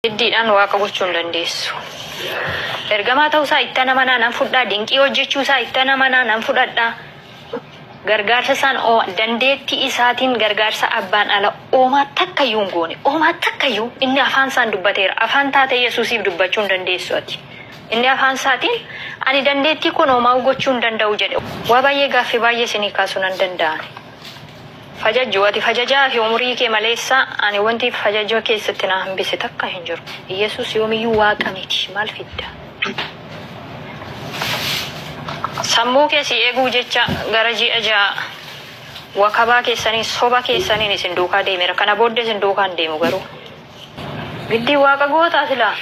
Giddiidhaan waaqa gochuu hin dandeessu. Ergamaa ta'uu isaa ittan amanaa nan fudhaa, dinqii hojjechuu isaa ittan amanaa nan fudhadha. Gargaarsa isaan dandeettii isaatiin gargaarsa abbaan ala oomaa takka iyyuu hin goone. Oomaa takka iyyuu inni afaan isaan dubbateera. Afaan taatee Yesuusiif dubbachuu hin dandeessu ati. Inni afaan isaatiin ani dandeettii kun oomaa gochuu hin danda'u jedhe. Waa baay'ee gaaffii baay'ee isinii kaasuu nan danda'an. Fajajju ati fajajaa fi umurii kee maleessa ani wanti fajajoo keessatti na hambise takka hin jiru. Iyesuus yoomiyyuu waaqa miti maal fidda? Sammuu kee si eeguu jecha gara ji'a 6 wakabaa keessaniin soba keessaniin isin duukaa deemera. Kana booddee isin duukaa hin deemu garuu. Giddii waaqa gootaa silaa.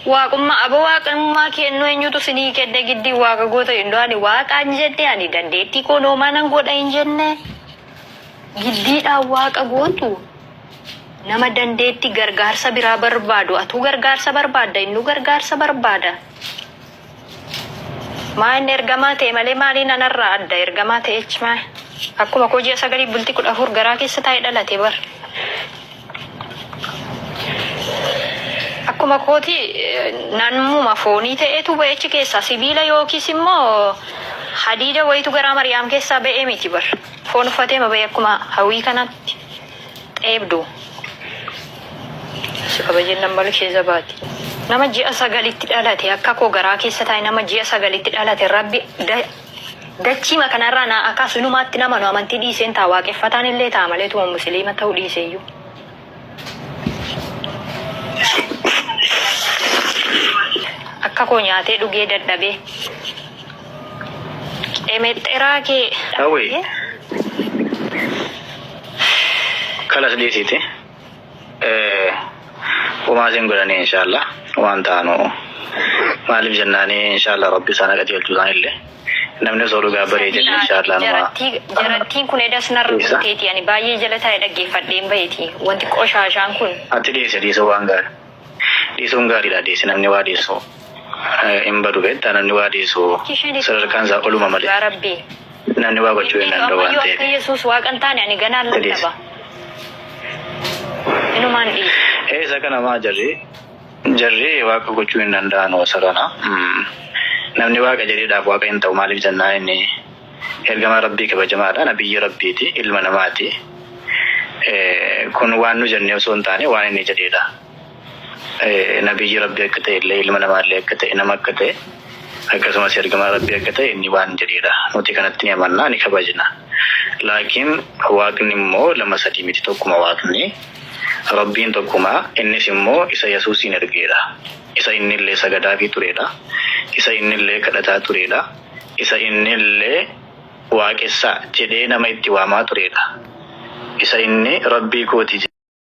Waaqummaa aboo waaqummaa kennuu eenyutu sinii kenne giddii waaqa goota hin ani waaqaan jenne ani dandeettii koo noomaa nan godha hin jenne. Giddiidhaan waaqa gootu nama dandeettii gargaarsa biraa barbaadu atuu gargaarsa barbaadda innuu gargaarsa barbaada. Maa inni ergamaa ta'e malee maaliin anarraa adda ergamaa ta'echi maa akkuma koo ji'a sagalii bultii 14 garaa keessa taa'ee dhalate bar. Akkuma kooti namuma foonii ta'etu ba'echi keessaa sibiila yookiis immoo hadiida wayitu garaa Mariyaam keessaa ba'ee miti bar. Foon uffatee ma ba'e akkuma hawwii kanatti xeebdu. Si kabajeen nan malu keessa baati. Nama ji'a sagalitti dhalate akka koo garaa keessa taa'e nama ji'a sagalitti dhalate rabbi dachiima kanarraa naa akaasu inumaatti nama nu amantii dhiiseen ta'a waaqeffataan illee ta'a malee tuma musiliima ta'uu dhiiseeyyuu. Akka koo nyaatee dhugee dadhabee. Qemexeraa kee Hawwi. Kalas dhiisiiti. Homaa sin godhanii inshallah waan taanu maaliif jennaanii inshallah rabbi isaan haa qajeelchu isaanillee namni osoo dhugaa baree jedhe inshallah numa Jarattii jarattiin kun edas narra dhiisa. bulteeti ani baay'ee jala taa'e dhaggeeffadheen baheeti wanti qoshaashaan kun. Ati dhiisi dhiisuu waan gaarii dhiisuun gaariidha dhiisi namni waa dhiisu hin badu beektaa namni waa dhiisu Isheen itti sadarkaan isaa oluma malee Dhugaa rabbii. namni waa gochuu hin Inni danda'u waan ammayyuu akka ta'eef. Yesuus waaqa hin taane ani ganaan Ati dhiisi. lallaba. Inumaan dhiisa. Ee isa kana maa jarri jarri waaqa gochuu hin danda'an isa kana. Namni waaqa jedheedhaaf waaqa hin ta'u maaliif jennaan inni ergamaa rabbii kabajamaadha nabiyyi rabbiiti ilma namaati. Kun waan nu jennee osoo hin taane waan inni jedheedha. Nabiyyi rabbii akka ta'e illee ilma namaallee akka ta'e nama akka ta'e akkasumas ergamaa rabbii akka ta'e inni waan jedheedha. Nuti kanatti ni amanna ni kabajna. Laakiin waaqni immoo lama sadii miti tokkuma waaqni. Rabbiin tokkuma innis immoo isa Yesuusiin ergeedha. Isa innillee sagadaafii tureedha. Isa innillee kadhataa tureedha. Isa innillee waaqessaa jedhee nama itti waamaa tureedha. Isa inni Rabbii kooti.